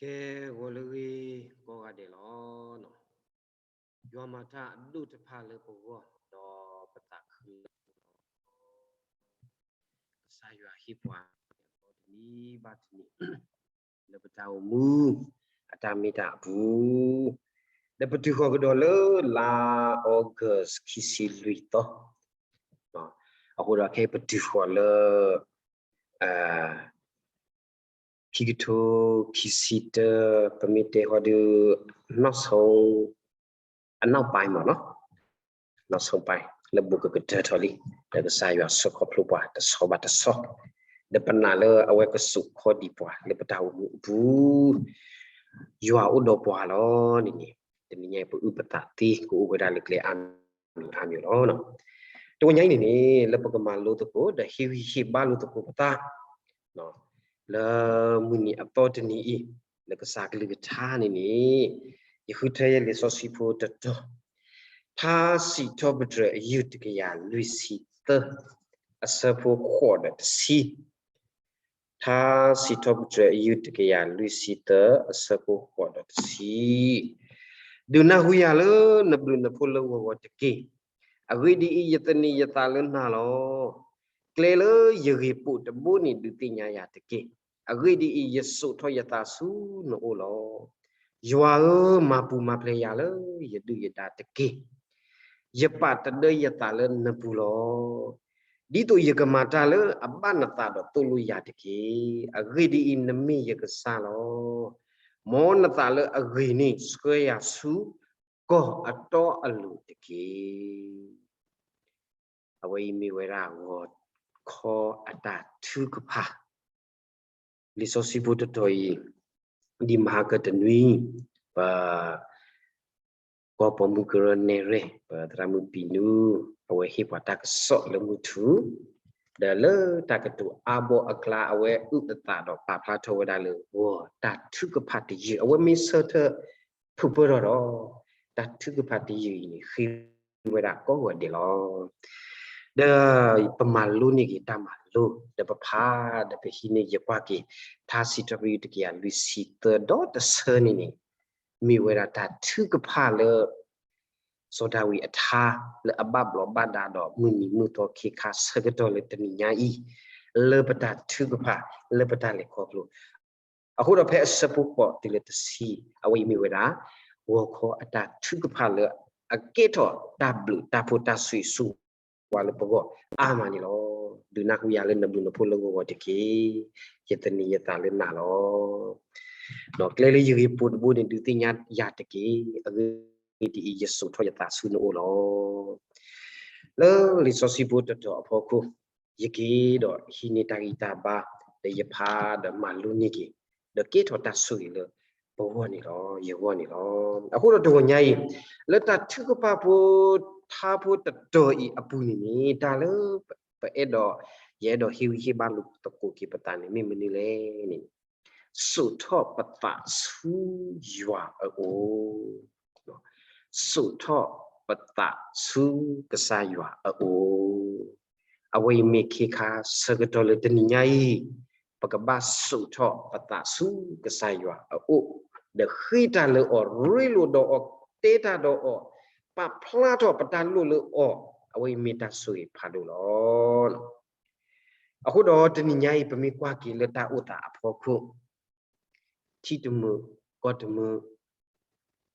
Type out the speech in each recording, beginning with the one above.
ကဲ ဂီၤလၢအဂ့ၤကိးဂၤဒဲးလီၤ. ယွၤမၤတၢ်အဒိၣ်တဖၣ်လၢပဂီၢ် ဒီးပသးခုလၢ ကစၢ်ယွၤဟ့ၣ်ပှၤ တနံၤဘၣ်တနံၤ လၢပတၢ်အိၣ်မူ အတၢ်မ့ၢ်တၢ်အပူၤ ဒီးပတုၤဃီၤကဒီးလၢလါ August ခံဆံလွံၢ်သီ အဃိဒီးခဲအံၤပတုၤဃီၤလၢ ခံကထိခံဆံတၢ ပမ့ၢ်တဲဃီဒီး နောက်ဆုံး အနောက်ပိုင်းပေါ့နော်, နောက်ဆုံးပိုင်း လၢဘူးကကတၢၢ်ထီၣ်လံ လၢကစၢ်ယွၤဆှၢခီဖျိပှၤတဆီဘၣ်တဆီ ဒီးပနာ်လၢအဝဲကစိာ်ခီဒံးပှၤလၢပတၢ်အိၣ်မူအပူၤ ယွၤအိၣ်ဒီးပှၤလီၤန့ၣ်န့ၣ် တနံၤညါအံၤ ပအုၣ်ပသးသ့ ကအိၣ်ဝဲဒၣ်လၢကျဲအါမံၤအါမံၤလီၤ. တနံၤညါအံၤန့ၣ်န့ၣ် လၢပကမၤလိသကိး ဒီးဟ့ၣ်ဂံၢ်ဟ့ၣ်ဘါလိာ်သကိးပသး လၢမုၢ်နံၤအသီတနံၤအံၤ လၢကစၢ်ကလုၢ်ကထါန့ၣ်န့ၣ် ယဃုထၢယလံာ်စီဆှံဖိတတီၤ ထါစံးထီၣ်ပတြၢၤအယုၢ်တကယၤလွံၢ်ဆံသၢ အဆၢဖိဃိးဒီးတဆံ ထါစံးထီၣ်ပတြၢၤအယုၢ်တကယၤလွံၢ်ဆံသၢ အဆၢဖိဃိးဒီးတဆံ ဒုးနၢ်ဟူယၤလၢနဘျုးနဖှိၣ်လၢဂီၤဂီၤတက့ၢ်. အဂ့ၢ်ဒ်အံၤ, ယသန့ၤယသးလၢနၤလီၤ. ကျဲလၢယဂ့ၤပိာ်တဘိန့ၣ် ဒုးသ့ၣ်ညါယၤတက့ၢ်. အဂ့ၢ်ဒ်အံၤ, ယစိာ်ထီၣ်ယသးဆူနအိၣ်လီၤ. ယွၤဧၢ, မၤပူၤမၤဖျဲးယၤလၢယဒုၣ်ယဒါတက့ၢ်. ယပာ်တဒၢယသးလၢနပူၤလီၤ. ဒ်သိးယကမၤတၢ်လၢအဘၣ်နသးဒီးသိၣ်လိယၤတက့ၢ်. အဂ့ၢ်ဒ်အံၤ, နမ့ၢ်ယကစၢ်လီၤ. မ်နသးလၢအဂ့ၤန့ၣ် ဆှၢယၤဆူကီၢ်အတီအလိၤတက့ၢ်. အဝဲအံၤမ့ၢ်ဝဲဒၣ်ဂီၤခီအတၢ်ထုကဖၣ် လံာ်စီဆှံဖိတတီၤအံၤ ဒ်မဟါကတနွံ ပ ကီၢ်ပိာ်မုၣ်ကရၢနဲၣ်ရွဲၣ် ပသရၣ်မုၣ်ပံၤနူ အဝဲဟ့ၣ်ပှၤတၢ်ကစီၣ်လၢမုၢ်ထူ ဒီးလၢတၢ်ကတိၤအါဘီအကျါ အဝဲအုၣ်အသးဒီးပာ်ဖျါထီၣ်ဝဲဒၣ်လၢ ဂီၤတၢ်ထုကဖၣ်တယုၢ် အဝဲမ့ၢ်ဆၢထၢၣ်ဖုၣ်ပၢၢ်ထီၣ်ဒီး တၢ်ထုကဖၣ်တယုၢ်အံၤန့ၣ် ဃ့ဝဲဒၣ်ကိးဂၤဒဲးလီၤ. ဒီးပမၤလိန့ၢ်က့ၤတၢ်မၤလိ ဒီးပဖးဒီးပဟံးန့ၢ် ယကွၢ်က့ၤ ထါစံးထီၣ်ပတြၢၤတကယၤလွံၢ်ဆံသၢ ဒီးတဆၢန့ၣ်န့ၣ် မ့ၢ်ဝဲဒၣ်တၢ်ထုကဖၣ်လၢ စီၤဒၤဝံးအထါ လၢအဘၣ်ဘျီးဘၣ်ဒါဒီး မုၢ်နံၤမုၢ်သီခ့ခါဆၢကတီၢ်လၢတနံၤညါအံၤ လၢပတၢ်ထုကဖၣ် လၢပတၢ်လဲၤခီဖျိ အဃိဒီးဖဲအဆၢဖိဃိးတုၤလၢတဆံ အဝဲအံၤမ့ၢ်ဝဲဒၣ် ဂီၤခီအတၢ်ထုကဖၣ်လၢ အကဲထီၣ်တၢ်ဘျုးတၢ်ဖှိၣ်တၢ်ဆိၣ်ဂ့ၤဆိၣ်ဝါလၢပဂီၢ်အါမးန့ၣ်လီၤ. ဒုးနၢ်ဟူယၤလၢနဘျုးနဖှိၣ်လၢဂီၤဂီၤတက့ၢ်. ယသန့ၤယသးလၢနၤလီၤ. ကျဲလၢယဂ့ၤပိာ်တဘိန့ၣ် ဒုးသ့ၣ်ညါယၤတက့ၢ်. အဂ့ၢ်ဒ်အံၤ, ယစိာ်ထီၣ်ယသးဆူနအိၣ်လီၤ. လၢလံာ်စီဆှံဖိတတီၤအဖီခိၣ် ယက့ၤဒီးဟံးန့ၢ်တၢ်ဂံၢ်တၢ်ဘါ ဒီးယဖးဒီးမၤလိန့ၢ်က့ၤ ဒီးကဲထီၣ်တၢ်ဆိၣ်ဂ့ၤလၢပဂီၢ်န့ၣ်လီၤ, ယဂီၢ်န့ၣ်လီၤ. အဃိဒီးတဂီၤညါအံၤ လၢတၢ်ထုကဖၣ်ဖိထါဖိတတီၤအံၤအပူၤန့ၣ်န့ၣ် တၢ်လၢပအဲၣ်ဒိး ယအဲၣ်ဒိးဟ့ၣ်ဂံၢ်ဟ့ၣ်ဘါလိာ်သကိးက့ၤပသးန့ၣ် မ့ၢ်မနုၤလဲၣ်န့ၣ် စိာ်ထီၣ်ပသးဆူယွၤအအိၣ်, စိာ်ထီၣ်ပသးဆူကစၢ်ယွၤအအိၣ်. အဝဲအံၤမ့ၢ်ခ့ခါဆၢကတီၢ်လၢတနံၤညါအံၤ ပကဘၣ်စိာ်ထီၣ်ပသးဆူကစၢ်ယွၤအအိၣ်, ဒီးဃ့တၢ်လၢအီၤ, ရ့လိာ်ဒီးအီၤ, တဲတၢ်ဒီးအီၤ, ပာ်ဖျါထီၣ်ပတၢ်လိၣ်လၢအီၤ, အဝဲအံၤမ့ၢ်တၢ်ဆိၣ်ဂ့ၤဖးဒိၣ်လီၤ. အဃိဒီးတနံၤညါအံၤ ပမ့ၢ်ကွၢ်က့ၤလၢတၢ်အိၣ်သးအဖီခိၣ် ထံတမုာ်ကီၢ်တမုာ်,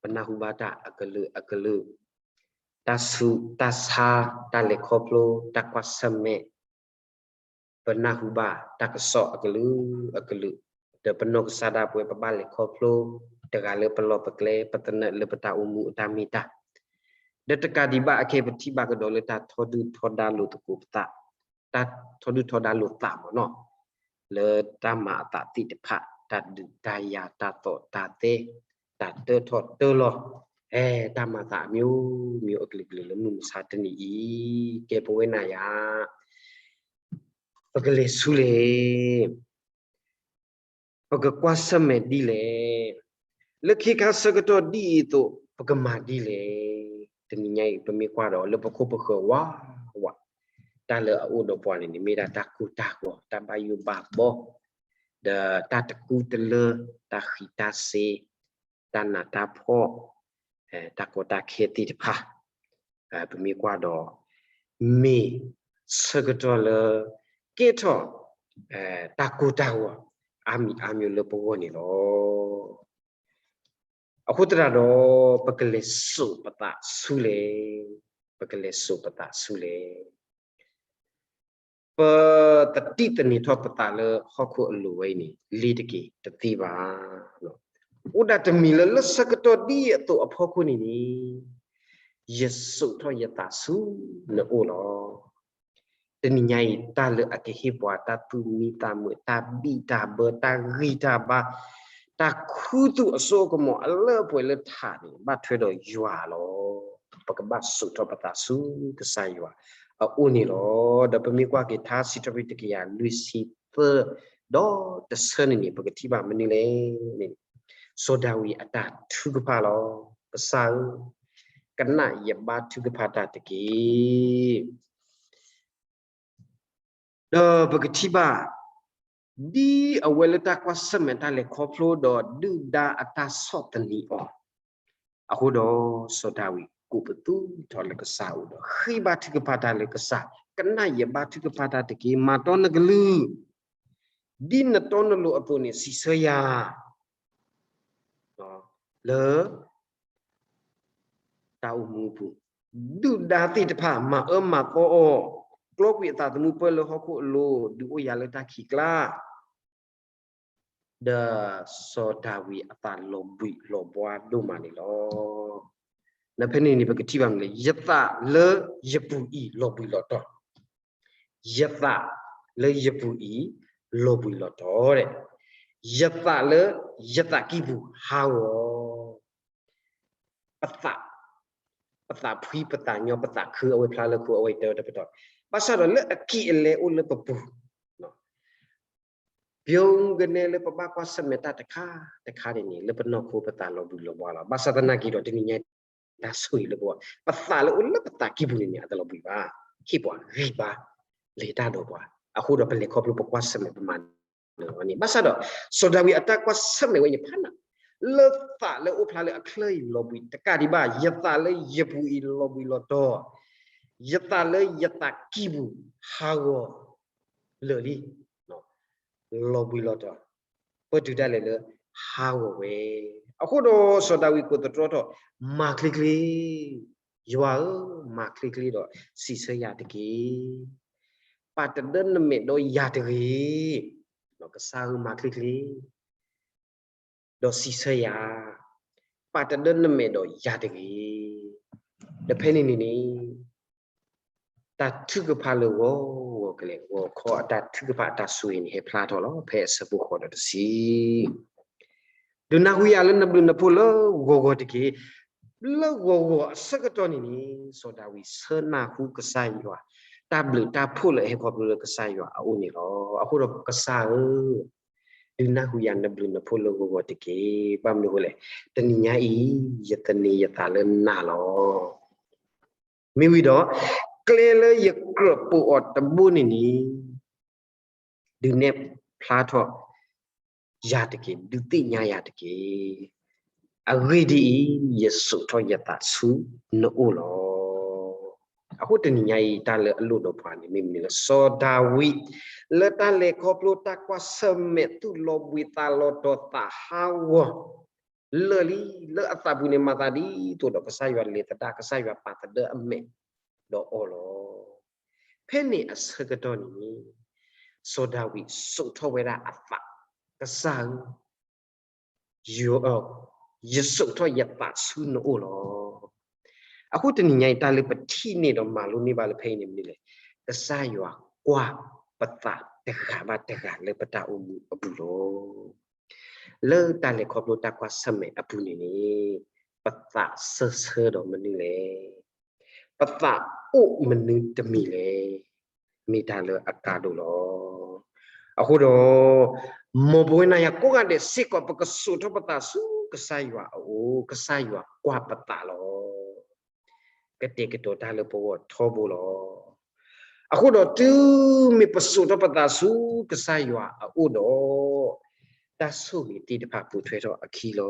ပနၢ်ဟူဘၣ်တၢ်အကလုာ်အကလုာ်, တၢ်ဆူးတၢ်ဆါ, တၢ်လဲၤခီဖျိ, တၢ်ကွၢ်ဆၢၣ်မဲာ်, ပနၢ်ဟူဘၣ်တၢ်ကစီၣ်အကလုာ်အကလုာ်, ဒီးပနီၢ်ကစၢ်ဒၣ်ပဝဲပဘၣ်လဲၤခီဖျိ, တဂၤလၢပလီၢ်ပကျဲ, ပသနၢၣ်လၢပတၢ်အိၣ်မူအတၢ်မ့ၢ်တၢ် ဒီးတကးဒံးဘၣ်အခဲ ပထံၣ်ဘၣ်ကဒီးလၢတၢ်ထီဒုၣ်ထီဒါလိာ်သကိးပသး, တၢ်ထီဒုၣ်ထီဒါလိာ်သးမ့ၢ်နီၤ, လၢတၢ်မၤအသးသ့ၣ်တဖၣ်, တၢ်ဒုးတၢ်ယၤ, တၢ်သီၣ်တၢ်သဲ, တၢ်တၢထီၣ်တၢလီၤ, အဲ, တၢ်မၤသးအမျိုးမျိုးအကလုာ်ကလုာ်လၢမုၢ်မဆါတနံၤအံၤ, ကဲပဝဲနၤယၤ ပကလဲၤဆူလဲၣ်, ပကကွၢ်ဆၢၣ်မဲာ်ဒ်လဲၣ်, လၢခ့ခါဆၢကတီၢ်ဒ်အံၤအသိး ပကမၤဒ်လဲၣ်. တနံၤညါအံၤ ပမ့ၢ်ကွၢ်ဒီး လၢပခိၣ်ပဃၢၤဝးဝး, တၢ်လၢအအိၣ်ဒီးပှၤန့ၣ်န့ၣ် မ့ၢ်ဒၣ်တၢ်ကိၢ်တၢ်ဂီၤ, တၢ်ဘၣ်ယိၣ်ဘၣ်ဘီ, ဒီးတၢ်တကူတလၢ, တၢ်ဃံးတၢ်စ့, တၢ်နးတၢ်ဖှီၣ်, တၢ်ကီတၢ်ခဲသ့ၣ်တဖၣ်, ပမ့ၢ်ကွၢ်ဒီး မ့ၢ်ဆၢကတီၢ်လၢ ကဲထီၣ် တၢ်ကိၢ်တၢ်ဂီၤ အါမံၤအါမံၤလၢပဂီၢ်န့ၣ်လီၤ. အဃိသတးဒီး ပကလဲၤစိာ်ပသးဆူလဲၣ်, ပကလဲၤစိာ်ပသးဆူလဲၣ်. ပတတံၢ်သန့ၤထီၣ်ပသးလၢဟီၣ်ခိၣ်အလိၤဝဲအံၤန့ၣ် လ့ၤတက့ၤတသ့ဘၣ်. အိၣ်ဒၣ်တမံၤလၢ လၢဆၢကတီၢ်ဒ်အသိးအဖီခိၣ်န့ၣ်န့ၣ်, ယစိာ်ထီၣ်ယသးဆူနအိၣ်လီၤ. တနံၤညါအံၤ တၢ်လၢအကဟ့ၣ်ပှၤတၢ်သူၣ်မံသးမုာ်, တၢ်ဘံၣ်တၢ်ဘၢ, တၢ်ဂံၢ်တၢ်ဘါ, တၢ်ခူသူၣ်အစိအကမီၤအလၢအပှဲၤလၢထးန့ၣ် ဘၣ်ထွဲဒီးယွၤလီၤ. ပကဘၣ်စိာ်ထီၣ်ပသးဆူကစၢ်ယွၤအအိၣ်န့ၣ်လီၤ. ဒီးပမ့ၢ်ကွၢ်က့ၤထါစံးထီၣ်ပတြၢၤတကယၤလွံၢ်ဆံသၢ ဒီးတဆၢန့ၣ်န့ၣ် ပကထံၣ်ဘၣ်မနုၤလဲၣ်န့ၣ်, စီၤဒၤဝံးအတၢ်ထုကဖၣ်လီၤ. ကစၢ်ဧၢ, ကနၣ်ယဘါထုကဖၣ်တၢ်တက့ၢ်. ဒီးပကထံၣ်ဘၣ် ဒ်အဝဲလၢတၢ်ကွၢ်ဆၢၣ်မဲာ်တၢ်လဲၤခီဖျိဒီးဒုၣ်ဒါအတၢ်ဆီၣ်သနံးအီၤ အဃိဒီး စီၤဒၤဝံးကိးပသူထီၣ်လၢကစၢ်အအိၣ်ဒီး ဃ့ဘါထုကဖၣ်တၢ်လၢကစၢ်, ကနၣ်ယဘါထုကဖၣ်တၢ်တက့ၢ်. မၤတီနကလုၢ် ဒ်နတီနလိၤအသိးန့ၣ် စံးဆၢယၤ လၢ တၢ်အိၣ်မူအပူၤ, ဒုၣ်ဒါသ့ၣ်တဖၣ်မၤအၢမၤသီအီၤ, ကျီကွံာ်အသးသမူပၢလၢဟီၣ်ခိၣ်အလိၤ, ဒုးအိၣ်ယၤလၢတၢ်ခံးကျါ, ဒီးစီၤဒၤဝံးအသးလီၤဘှံးလီၤဘှါဒိၣ်မးန့ၣ်လီၤ. ဒီးဖဲန့ၣ်န့ၣ် ပကထံၣ်ဘၣ်မနုၤလဲၣ်, ယသးလၢယပူၤအံၤလီၤဘှံးလီၤတီၤ ယသးလၢယပူၤအံၤ လီၤဘှံးလီၤတီၤ, ယသးလၢယသးကံၢ်ပူၤဟးဂီၤ, ပသး, ပသးဖှံပသးညီ ပသးခု အဝဲဖျါလၢခိအဝဲတဲဝဲတပတီၢ်, ဘၣ်ဆၣ်ဒီးလၢအကံၢ်အလဲအိၣ်လၢပပူၤ ပျိကနဲလၢပဘၣ်ကွၢ်ဆၢၣ်မဲာ်တၢ်တခါတခါန့ၣ်န့ၣ် လၢပနီၢ်ခိပသးလီၤဘှံးလီၤဘှါလီၤ. ဘၣ်ဆၣ်သနာ်က့ဒီးတနံၤညါ တၢ်ဆိၣ်ဂ့ၤလၢပဂီၢ်, ပသးလၢအိၣ်လၢပသးကံၢ်ပူၤန့ၣ်န့ၣ် အတလီၤဘှံးဘၣ်, ဟ့ၣ်ပှၤဂံၢ်ဘါ လဲၤတၢ်ဒီးပှၤ, အဃိဒီးပလဲၤခီဖျိပကွၢ်ဆၢၣ်မဲာ်ပမၤ န့ၣ်, ဘၣ်ဆၣ်ဒီး စီၤဒၤဝံးအတၢ်ကွၢ်ဆၢၣ်မဲာ်ဝဲန့ၣ် ဖးနး လၢသးလၢအိၣ်ဖျါလၢအချၢအံၤလီၤဘှံးတကးဒံးဘၣ်, ယသးလၢယပူၤအံၤလီၤဘှံးလီၤတီၤ, ယသးလၢယသးကံၢ်ပူၤဟးဂီၤလၢာ်လံ, လီၤဘှံးလီၤတီၤ, ပတုာ်ဒၣ်လဲာ်လၢဟးဂီၤဝဲ, အဃိဒီးစီၤဒၤဝံးကိးသတြီထီၣ်, မၤချ့ချ့ ယွၤဧၢ, မၤချ့ချ့ဒီးစံးဆၢယၤတက့ၢ်. ပာ်တဒၢနမဲာ်ဒီးယၤတဂ့ၤ. ကစၢ်ဧၢ, မၤချ့ချ့ ဒီးစံးဆၢယၤ, ပာ်တဒၢနမဲာ်ဒီးယၤတဂ့ၤ. ဒီးဖဲန့ၣ်န့ၣ်န့ၣ် တၢ်ထုကဖၣ်လၢဂီၤဂီၤကလဲာ်, ဂီၤခီအတၢ်ထုကဖၣ်အတၢ်ဆိၣ်ဂ့ၤန့ၣ် ဟဲဖျါထီၣ်လီၤ. ဖဲအဆၢဖိဃိးဒီးတဆံ ဒုးနၢ်ဟူယၤလၢနဘျုးနဖှိၣ်လၢဂီၤဂီၤတက့ၢ်. လၢဂီၤဂီၤအဆၢကတီၢ်န့ၣ်န့ၣ် စီၤဒၤဝံးဆၢနၢ်ဟူကစၢ်ယွၤ တၢ်ဘျုးတၢ်ဖှိၣ်လၢအဟဲခီဖျိလၢကစၢ်ယွၤအအိၣ်န့ၣ်လီၤ. အဃိဒီးကစၢ်ဧၢ, ဒုးနၢ်ဟူယၤနဘျုးနဖှိၣ်လၢဂီၤဂီၤတက့ၢ်. ဘၣ်မနုၤအဃိလဲၣ်, တနံၤညါအံၤ ယသန့ၤယသးလၢနၤလီၤ. မ့ၢ်ဝံၤဒီး ကျဲလၢယကြၢးပိာ်အီၤတဘိန့ၣ်န့ၣ် ဒုးနဲၣ်ဖျါထီၣ်ယၤတက့ၢ်, ဒုးသ့ၣ်ညါယၤတက့ၢ်. အဂ့ၢ်ဒ်အံၤ, ယစိာ်ထီၣ်ယသးဆူနအိၣ်လီၤ. အဃိတနံၤညါအံၤ တၢ်လၢအလိၣ်ဒီးပှၤန့ၣ် မ့ၢ်မနုၤလဲၣ်, စီၤဒၤဝံး လၢတၢ်လဲၤခီဖျိတၢ်ကွၢ်ဆၢၣ်မဲာ်သူၣ်လီၤဘှံးသးလီၤတီၤသးဟးဂီၤ လၢာ်လံ, လၢအသးပူၤန့ၣ် မၤသးဒ်သိးဒီးကစၢ်ယွၤလဲၤသဒၣ်, ကစၢ်ယွၤပာ်သဒၢအမဲာ်ဒီးအီၤလီၤ. ဖဲန့ၣ်အဆၢကတီၢ်န့ၣ် စီၤဒၤဝံးစိာ်ထီၣ်ဝဲဒၣ်အသး, ကစၢ်ဧၢ, ယ, ယစိာ်ထီၣ်ယသးဆူနအိၣ်လီၤ. အဃိတနံၤညါအံၤ တၢ်လၢပထံၣ်န့ၢ်ဒီးမၤလိန့ၢ်ဘၣ်လၢဖဲအံၤန့ၣ်မနုၤလဲၣ်, ကစၢ်ယွၤကွၢ်ပသးတဂၤဘၣ်တဂၤလၢပတၢ်အိၣ်မူအပူၤလီၤ. လၢတၢ်လဲၤခီဖျိတၢ်ကွၢ်ဆၢၣ်မဲာ်အပူၤန့ၣ်န့ၣ် ပသးစၢဆၢဒီးမနုၤလဲၣ်, ပသးအိၣ်မနုၤတမံၤလဲၣ်, မ့ၢ်တၢ်လၢအကါဒိၣ်လီၤ. အဃိဒီး မ်ပဝဲနၤယၤကိးဂၤဒဲးစ့ၢ်ကီး ပကစိာ်ထီၣ်ပသးဆူကစၢ်ယွၤအအိၣ်, ကစၢ်ယွၤကွၢ်ပသးလီၤ. ကတဲာ်ကတီၤတၢ်လၢပဂီၢ်ထီဘိလီၤ. အဃိဒီးတုၤမ့ၢ်ပစိာ်ထီၣ်ပသးဆူကစၢ်ယွၤအအိၣ်ဒီး, တၢ်ဆိၣ်ဂ့ၤသ့ၣ်တဖၣ်ပိာ်ထွဲထီၣ်အခံလီၤ.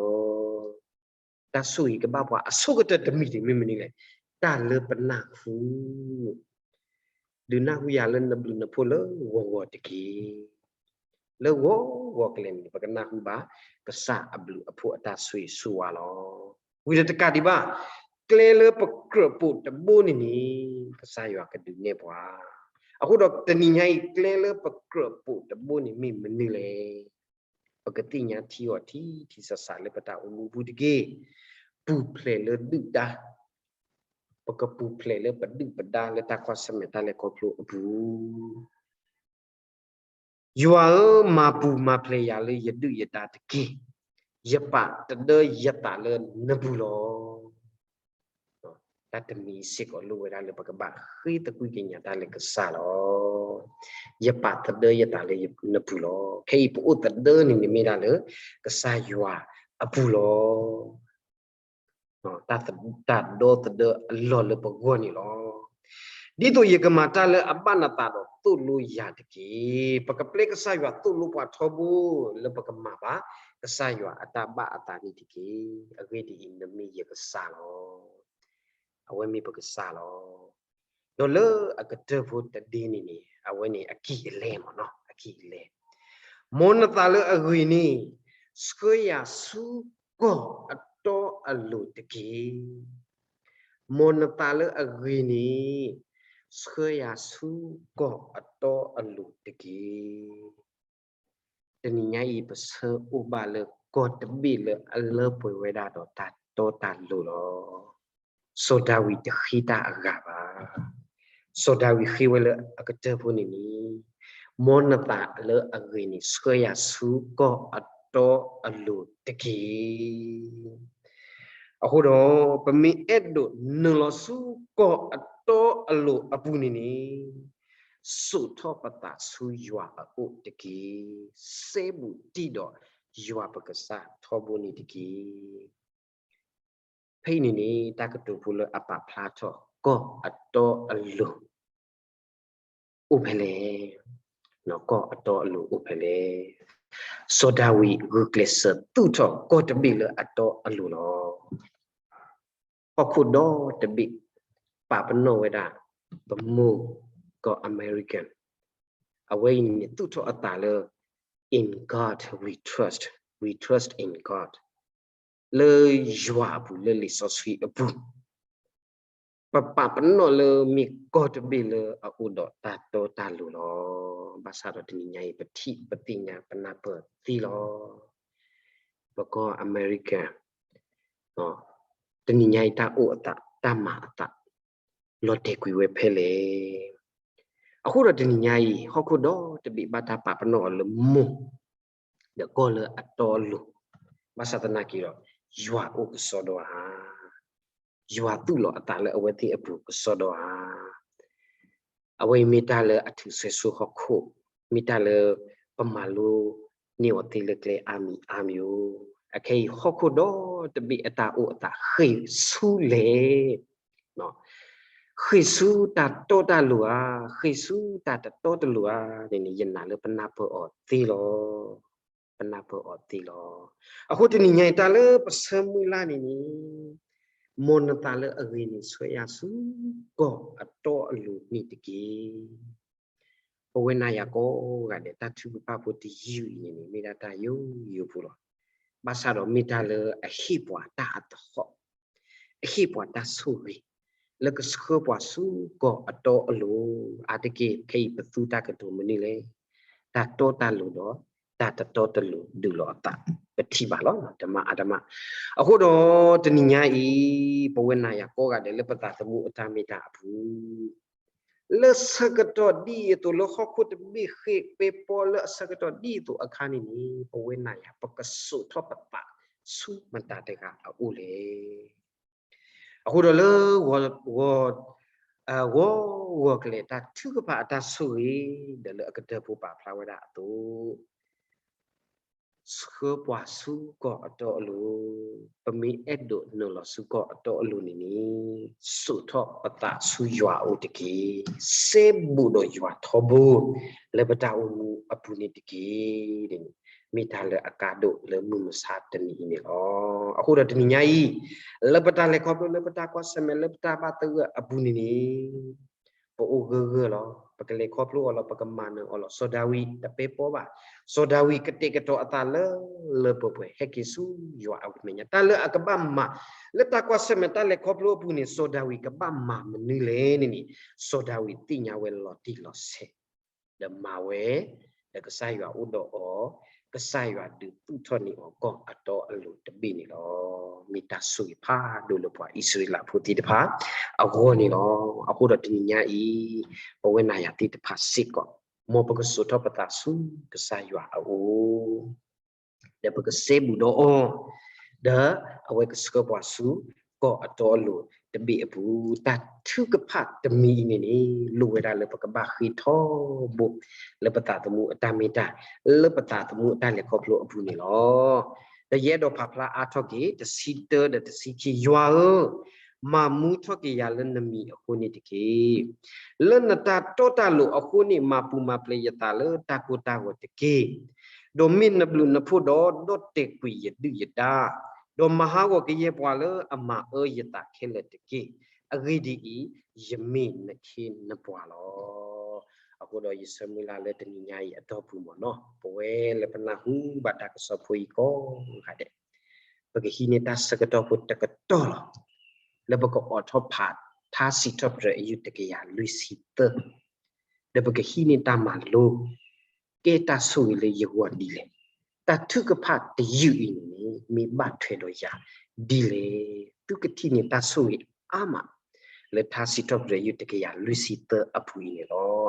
တၢ်ဆိၣ်ဂ့ၤကဘၣ်ပှၤအဆိကတၢၢ်တမံၤတမံၤမနုၤလဲၣ်, တၢ်လၢပနၢ်ဟူ ဒုးနၢ်ဟူယၤလၢနဘျုးနဖှိၣ်လၢဂီၤဂီၤတက့ၢ်. လၢဂီၤဂီၤကလဲာ်န့ၣ် ပကနၢ်ဟူဘၣ် ကစၢ်အဘျုးအဖှိၣ်အတၢ်ဆိၣ်ဂ့ၤဆိၣ်ဝါလီၤ. ဝံၤဒီးတကးဒံးဘၣ်, ကျဲလၢပကြၢးပိာ်တဘိန့ၣ်န့ၣ် ကစၢ်ယွၤကဒုးနဲၣ်ပှၤ. အဃိဒီးတနံၤညါအံၤ ကျဲလၢပကြၢးပိာ်တဘိန့ၣ်မ့ၢ်မနုၤလဲၣ်. ပကသ့ၣ်ညါထံအီၤထံထံဆးဆးလၢပတၢ်အိၣ်မူအပူၤတက့ၢ်. ပူၤဖျဲးလၢဒုၣ်ဒါ, ပကပူၤဖျဲးလၢပဒုၣ်ပဒါလၢတၢ်ကွၢ်ဆၢၣ်မဲာ်တၢ်လဲၤခီဖျိအပူၤ. ယွၤဧၢ, မၤပူၤမၤဖျဲးယၤလၢယဒုၣ်ယဒါတက့ၢ်. ယပာ်သဒၢယသးလၢနပူၤလီၤ. တၢ်တမံၤစ့ၢ်ကီးလိၣ်ဝဲဒၣ်လၢပကဘၣ်ဃ့သကွံၢ်ကညးတၢ်လၢကစၢ်လီၤ. ယပာ်သဒၢယသးလၢနပူၤလီၤ. ခဲအံၤပအိၣ်သဒၢန့ၣ်န့ၣ်မ့ၢ်ဒၣ်လၢ ကစၢ်ယွၤအပူၤလီၤ. တၢ်ဒီသဒၢအလီၢ်လၢပဂီၢ်န့ၣ်လီၤ. ဒ်သိးယကမၤတၢ်လၢအဘၣ်နသးဒီးသိၣ်လိယၤတက့ၢ်. ပကပျဲကစၢ်ယွၤသိၣ်လိပှၤထီဘိလၢပကမၤဘၣ် ကစၢ်ယွၤအတၢ်ဘၣ်အသးန့ၣ်တက့ၢ်. အဂ့ၢ်ဒ်အံၤ, နမ့ၢ်ယကစၢ်လီၤ. အဝဲမ့ၢ်ပကစၢ်လီၤ. ဒီးလၢအကတၢၢ်ဖိတဒ့န့ၣ်န့ၣ် အဝဲန့ၣ်အကံၢ်အလဲမ့ၢ်နီၤ, အကံၢ်အလဲ, မ်နသးလၢအဂ့ၤန့ၣ် ဆှၢယၤဆူကီၢ်အတီအလိၤတက့ၢ်. မ်နသးလၢအဂ့ၤန့ၣ် ဆှၢယၤဆူကီၢ်အတီအလိၤတက့ၢ်. တနံၤညါအံၤ ပဆၢအိၣ်ဘၣ်လၢကီၢ်တဘ့ၣ်လၢအလၢပှဲၤဝဲဒၣ်ဒီးတၢ်တီတၢ်လိၤလီၤ. စီၤဒၤဝံးတဃ့တၢ်အဂၤဘၣ်. စီၤဒၤဝံးဃ့ဝဲလၢအကတၢၢ်ဖိန့ၣ်န့ၣ်, မ်နသးလၢအဂ့ၤန့ၣ် ဆှၢယၤဆူကီၢ်အတီအလိၤတက့ၢ်. အဃိဒီး ပမ့ၢ်အဲၣ်ဒိးနုာ်လီၤဆူကီၢ်အတီအလိၤအပူၤန့ၣ်န့ၣ်, စိာ်ထီၣ်ပသးဆူယွၤအအိၣ်တက့ၢ်. စဲဘူးတံၢ်ဒီးယွၤပကစၢ်ထီဘိန့ၣ်တက့ၢ်. ဖဲအံၤန့ၣ်န့ၣ် တၢ်ကတိၤဖိလၢအပာ်ဖျါထီၣ် ကီၢ်အတီအလိၤ အိၣ်ဖဲလဲၣ်. ကီၢ်အတီအလိၤအိၣ်ဖဲလဲၣ်. စီၤဒၤဝံးဂုာ်ကျဲးစၢးသူၣ်ထီၣ်ကီၢ်တဘ့ၣ်လၢအတီအလိၤလီၤ. ဟီၣ်ခိၣ်ဒီတဘ့ၣ် ပာ်ပနီၣ်ဝဲဒၣ် ပမိၢ်ကီၢ် American, အဝဲအံၤန့ၣ် သူၣ်ထီၣ်အသးလၢ In God we trust, we trust in God, လၢယွၤအပူၤ လၢလံာ်စီဆှံအပူၤ, ပပာ်ပနီၣ်လၢမ့ၢ်ကီၢ်တဘ့ၣ်လၢအအိၣ်ဒီးတၢ်တီတၢ်လိၤလီၤ. ဘၣ်ဆၣ်ဒီးတနံၤညါအံၤ ပထံၣ်ပသ့ၣ်ညါပနၢ်ပၢၢ်သ့လီၤ. ပကီၢ် American တနံၤညါအံၤ တၢ်အိၣ်အသး တၢ်မၤအသး လီၤတဲာ်ကွံာ်ဝဲဖဲလဲၣ်. အဃိဒီးတနံၤညါအံၤ ဟီၣ်ခိၣ်ဒီတဘ့ၣ်ဘၣ်တၢ်ပာ်ပနီၣ်အီၤလၢမိၢ် ဒီးကီၢ်လၢအတီအလိၤ, ဘၣ်ဆၣ်သနာ်က့ဒီး ယွၤအိၣ်ကစီဒီဧါ, ယွၤသူၣ်လီၤအသးလၢအဝဲသ့ၣ်အပူၤကစီဒီဧါ. အဝဲအံၤမ့ၢ်တၢ်လၢအထုးဆဲးဆူဟီၣ်ခိၣ်, မ့ၢ်တၢ်လၢပမၤလိန့ၢ်အီၤသ့လၢကျဲအါမံၤအါမံၤဧိၤ. အခဲအံၤ ဟီၣ်ခိၣ်ဒီတဘ့ၣ်အတၢ်အိၣ်အသး ဃ့ၢ်ဆူလဲၣ်, ဃ့ၢ်ဆူတၢ်တီတၢ်လိၤဧါ, ဃ့ၢ်ဆူတၢ်တတီတလိၤဧါန့ၣ်န့ၣ် ယနာ်လၢပနၢ်ပၢၢ်အီၤသ့လီၤ. ပနၢ်ပၢၢ်အီၤသ့လီၤ. အဃိတနံၤညါအံၤ တၢ်လၢပဆၢမုၢ်လၢ်န့ၣ်န့ၣ်, မ်နသးလၢအဂ့ၤန့ၣ် ဆှၢယၤဆူကီၢ်အတီအလိၤန့ၣ်တက့ၢ်. ပဝဲနၤယၤကိးဂၤဒဲး တၢ်ထုကဖၣ်ဖိတယုၢ်အံၤန့ၣ်န့ၣ် မ့ၢ်ဒၣ်တၢ်ယိယိဖိလီၤ. ဘၣ်ဆၣ်ဒီးမ့ၢ်တၢ်လၢအဟ့ၣ်ပှၤတၢ်အသဟီၣ်, အဟ့ၣ်ပှၤတၢ်ဆိၣ်ဂ့ၤ လၢကဆှၢပှၤဆူကီၢ်အတီအလိၤ. အါတက့ၢ် ခဲအံၤပသူတၢ်ကတိၤမနုၤလဲၣ်, တၢ်တီတၢ်လိၤဒီး တၢ်တတီတလိၤဒုးလီၤအသး ပထံၣ်ဘၣ်လီၤ တမၤအါတမၤ. အဃိဒီးတနံၤညါအံၤ ပဝဲနၤယၤကိးဂၤဒဲးလၢပသးသမူအတၢ်မ့ၢ်တၢ်အပူၤ လၢဆၢကတီၢ်ဒ်အံၤအသိး လၢဟီၣ်ခိၣ်တဘ့ၣ်ဃ့ၢ်ပဲပီလၢအဆၢကတီၢ်ဒ်အံၤအသိးအခါန့ၣ်န့ၣ် ပဝဲနၤယၤ ပကစိာ်ထီၣ်ပသးဆူမတၤတဂၤအအိၣ်လဲၣ်. အဃိဒီးလၢ ဂီၤဂီၤကလဲာ် တၢ်ထုကဖၣ်အတၢ်ဆိၣ်ဂ့ၤ ဒီးလၢအကတၢၢ်ဖိပာ်ဖျါဝဲဒၣ်အသိး ပ ဆှၢပှၤဆူကီၢ်အတီအလိၤ, ပမ့ၢ်အဲၣ်ဒိးနုာ်လီၤဆူကီၢ်အတီအလိၤန့ၣ်န့ၣ်, စိာ်ထီၣ်ပသးဆူယွၤအအိၣ်တက့ၢ်. စဲဘူးဒီးယွၤထီဘိ လၢပတၢ်အိၣ်မူအပူၤန့ၣ်တက့ၢ်. မ့ၢ်တၢ်လၢအကါဒိၣ်လၢမုၢ်မဆါတနံၤအံၤန့ၣ်လီၤ. အဃိဒီးတနံၤညါအံၤ, လၢပတၢ်လဲၤခီဖျိလၢပတၢ်ကွၢ်ဆၢၣ်မဲာ်လၢပတၢ်ဘၣ်သဂၢၢ်အပူၤန့ၣ်န့ၣ် ပအိၣ်ဂၢၢ်ဂၢၢ်လီၤ. ပကလဲၤခီဖျိအီၤလီၤ. ပကမၤနၢၤအီၤလီၤ. စီၤဒၤဝံးတပဲပီဘၣ်. စီၤဒၤဝံးကတဲာ်ကတီၤအသးလၢ လၢပှဲၤပှဲၤ ဟဲက့ၤဆူယွၤအမဲာ်ညါ. တၢ်လၢအကဘၣ်မၤ လၢတၢ်ကွၢ်ဆၢၣ်မဲာ်တၢ်လဲၤခီဖျိအပူၤန့ၣ် စီၤဒၤဝံးကဘၣ်မၤမနုၤလဲၣ်န့ၣ်န့ၣ်, စီၤဒၤဝံးသ့ၣ်ညါဝဲလီၤတံၢ်လီၤဆဲး ဒီးမၤဝဲ, ဒီးကစၢ်ယွၤအိၣ်ဒီးအီၤ, ကစၢ်ယွၤဒုးသူၣ်ထီၣ်န့ၢ်အီၤကီၢ်အတီအလိၤတဘ့ၣ်န့ၣ်လီၤ. မ့ၢ်တၢ်ဆိၣ်ဂ့ၤဖးဒိၣ်လၢပှၤအံၣ်စရ့လးဖိသ့ၣ်တဖၣ်အဂီၢ်န့ၣ်လီၤ. အဃိဒီးတနံၤညါအံၤ, ပဝဲနၤယၤသ့ၣ်တဖၣ်စ့ၢ်ကီး, မ်ပကစိာ်ထီၣ်ပသးဆူကစၢ်ယွၤအအိၣ် ဒီးပကစဲဘူးဒီးအီၤ, ဒီးအဝဲကဆှၢပှၤဆူကီၢ်အတီအလိၤတဘ့ၣ်အပူၤ. တၢ်ထုကဖၣ်တမံၤအံၤန့ၣ်န့ၣ် လိၣ်ဝဲဒၣ်လၢပကဘၣ်ဃ့ထီဘိ လၢပသးသမူအတၢ်မ့ၢ်တၢ်, လၢပသးသမူအတၢ်လဲၤခီဖျိအပူၤန့ၣ်လီၤ. ဒီးယအဲၣ်ဒိးဖးဖျါအါထီၣ်က့ၤ တဆံတၢ ဒီးတဆံခံ, ယွၤဧၢ, မၤမူထီၣ်က့ၤယၤလၢနမံၤအဃိန့ၣ်တက့ၢ်. လၢနတၢ်တီတၢ်လိၤအဃိန့ၣ် မၤပူၤမၤဖျဲးယသးလၢတၢ်ကိၢ်တၢ်ဂီၤတက့ၢ်. ဒီးမ့ၢ်နဘျုးနဖှိၣ်ဒီး ဒီၣ်တဲာ်ကွံာ်ယဒုၣ်ယဒါ, ဒီးမၤဟးဂီၤကယဲၢ်ပှၤလၢအမၤအၢယသးခဲလၢာ်တက့ၢ်. အဂ့ၢ်ဒ်အံၤ, ယမ့ၢ်နခ့နပှၤလီၤ. အဃိဒီးယဆၢမုၢ်လၢ်လၢတနံၤညါအံၤအတီၢ်ပူၤမ့ၢ်နီၤ, ပဝဲလၢပနၢ်ဟူဘၣ်တၢ်ကစီၣ်ဖိအံၤကိးဂၤဒဲး, ပကဟံးန့ၢ်တၢ်ဆၢကတီၢ်ဖိတကတီၢ်လီၤ. လၢပကအိးထီၣ်ဖး ထါစံးထီၣ်ပတြၢၤအယုၢ်တကယၤလွံၢ်ဆံသၢ, ဒီးပကဟံးန့ၢ်တၢ်မၤလိ, ကဲတၢ်ဆိၣ်ဂ့ၤလၢယဂီၢ်ဒ်လဲၣ်, တၢ်ထုကဖၣ်တယုၢ်အံၤန့ၣ်န့ၣ် မ့ၢ်ဘၣ်ထွဲဒီးယၤဒ်လဲၣ်. သုကထံၣ်န့ၢ်တၢ်ဆိၣ်ဂ့ၤအါမး လၢထါစံးထီၣ်ပတြၢၤယုၢ်တကယၤလွံၢ်ဆံသၢအပူၤအံၤန့ၣ်လီၤ.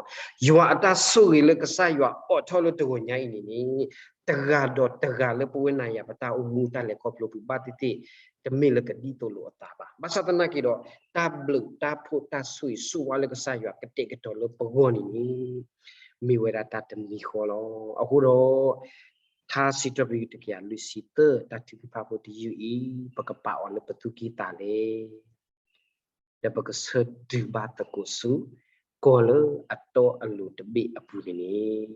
ယွၤအတၢ်ဆိၣ်ဂ့ၤလၢကစၢ်ယွၤအိးထီၣ်လၢတဂီၤညါအံၤန့ၣ်န့ၣ်, တဂၤဒီးတဂၤလၢပဝဲနၤယၤပတၢ်အိၣ်မူတၢ်လဲၤခီဖျိပူၤဘၣ်သ့ၣ်သ့ၣ်, တမ့ၢ်လၢကဒ်သိးလိာ်အသးဘၣ်. ဘၣ်ဆၣ်သနာ်က့ဒီး, တၢ်ဘျုးတၢ်ဖှိၣ်တၢ်ဆိၣ်ဂ့ၤဆိၣ်ဝါလၢကစၢ်ယွၤကတဲာ်ကတီၤလၢပဂီၢ်န့ၣ်န့ၣ်, မ့ၢ်ဝဲဒၣ်တၢ်တမံၤဃီလီၤ. အဃိဒီး ထါစံးထီၣ်ပတြၢၤယုၢ်တကယၤလွံၢ်ဆံသၢ တၢ်ထုကဖၣ်ဖိတယုၢ်အံၤ ပကပာ်အီၤလၢပသူၣ်ကံၢ်သးလဲ, ဒီးပကဆၢတုၤဘၣ်သကိးဆူ ကီၢ်လၢအတီအလိၤတဘ့ၣ်အပူၤန့ၣ်န့ၣ်,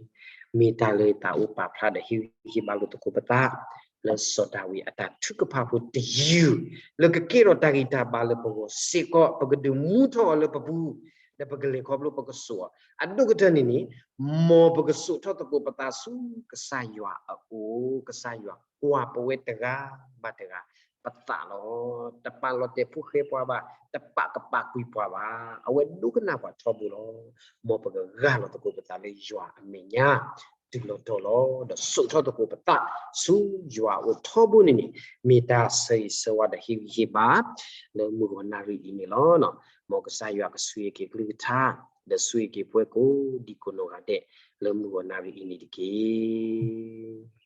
မ့ၢ်တၢ်လၢသးအိၣ်ပာ်ဖျါဒီးဟ့ၣ်ဂံၢ်ဟ့ၣ်ဘါလိာ်သကိးပသး, လၢစီၤဒၤဝံးအတၢ်ထုကဖၣ်ဖိတယုၢ်, လၢကကဲထီၣ်တၢ်ဂံၢ်တၢ်ဘါလၢပဂီၢ်စ့ၢ်ကီး, ပကဒုးမူထီၣ်အီၤလၢပပူၤ, ဒီးပကလဲၤခီဖျိပကစိာ်အီၤ, အဒိၣ်ကတၢၢ်န့ၣ်န့ၣ်, မ်ပကစိာ်ထီၣ်သကိးပသးဆူကစၢ်ယွၤအအိၣ်, ကစၢ်ယွၤကွၢ်ပဝဲတဂၤဘၣ်တဂၤ ပသးလီၤ. တပာ်လီၤတဲာ်ဖိဃဲပှၤဘၣ်, တပာ်ကပာ်ကွံာ်ပှၤဘၣ်, အဝဲဒိကနၣ်ပှၤထီဘိလီၤ. မ်ပကဂၢ်လီၤသကိးပသးလၢယွၤအမဲာ်ညါ တုၤလီၤတီၤလီၤ, ဒီးစိာ်ထီၣ်သကိးပသးဆူယွၤအအိၣ်ထီဘိန့ၣ်န့ၣ်, မ့ၢ်တၢ်ဆၢဂ့ၤဆၢဝါဒီးဟ့ၣ်ဂံၢ်ဟ့ၣ်ဘါ လၢမုၢ်ဂီၤနၣ်ရံၣ်အံၤန့ၣ်လီၤ. မ်ကစၢ်ယွၤကဆိၣ်ဂ့ၤက့ၤကလုၢ်ကထါ, ဒီးဆိၣ်ဂ့ၤက့ၤပှၤကိးဒံကိးနီၢ်ဂၤဒဲး လၢမုၢ်ဂီၤနၣ်ရံၣ်အံၤန့ၣ်တက့ၢ်.